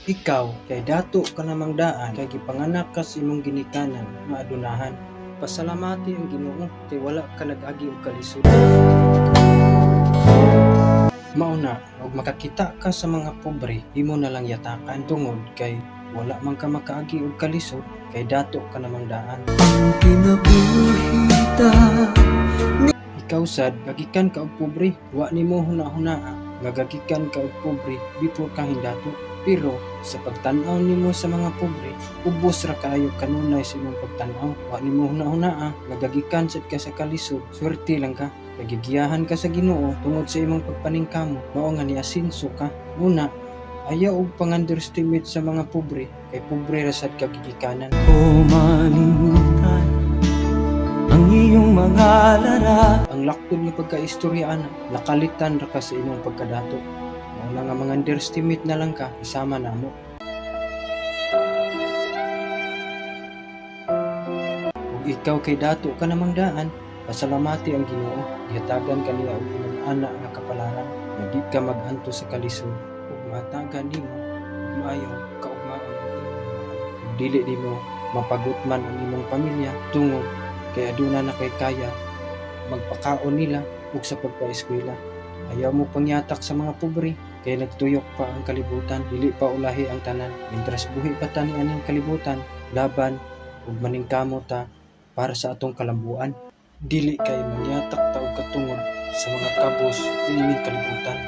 Ikaw kay dato ka namang daan kay gipanganak ka sa imong ginikanan nga adunahan. Pasalamati ang Ginoo kay wala ka nag-agi og kalisod. Mao na, og makakita ka sa mga pobre, imo na lang yatakan tungod kay wala man ka makaagi og kalisod kay dato ka namang daan. Kinabuhi ta. Ikaw sad gagikan ka og pobre, wa nimo huna-hunaa nga gagikan ka og pobre before ka hindato. Pero sa pagtan-aw nimo sa mga pobre, ubos ra kaayo kanunay sa imong pagtan-aw. Wa nimo huna-hunaa nga gagikan sad ka sa kalisod, swerte lang ka. Kay gigiyahan ka sa Ginoo tungod sa imong pagpaningkamot, mao nga niasenso ka. Una, ayaw og pang-underestimate sa mga pobre kay pobre ra sad ka gigikanan. Ko malimutan ang iyong mga lara. Ang laktod nga pagkaistorya ana, nakalitan ra ka sa imong pagkadato. Mao na nga mga underestimate na lang ka, isama namo. Ug ikaw kay dato ka namang daan, pasalamati ang Ginoo, gihatagan ka niya og ingon ana nga kapalaran nga di ka mag-antos sa kalisod ug mahatagan nimo og maayong kaugmaon ang imong mga anak. Ug dili nimo mapagutman ang imong pamilya tungod kay aduna na kay kaya magpakaon nila ug sa pagpaeskwela. Ayaw mo pangyatak sa mga pobre kay nagtuyok pa ang kalibutan, dili pa ulahi ang tanan. Mientras buhi pa ta nianing kalibutan, laban ug maningkamot ta para sa atong kalambuan. Dili kay mangyatak ta og katungod sa mga kabos niining kalibutan.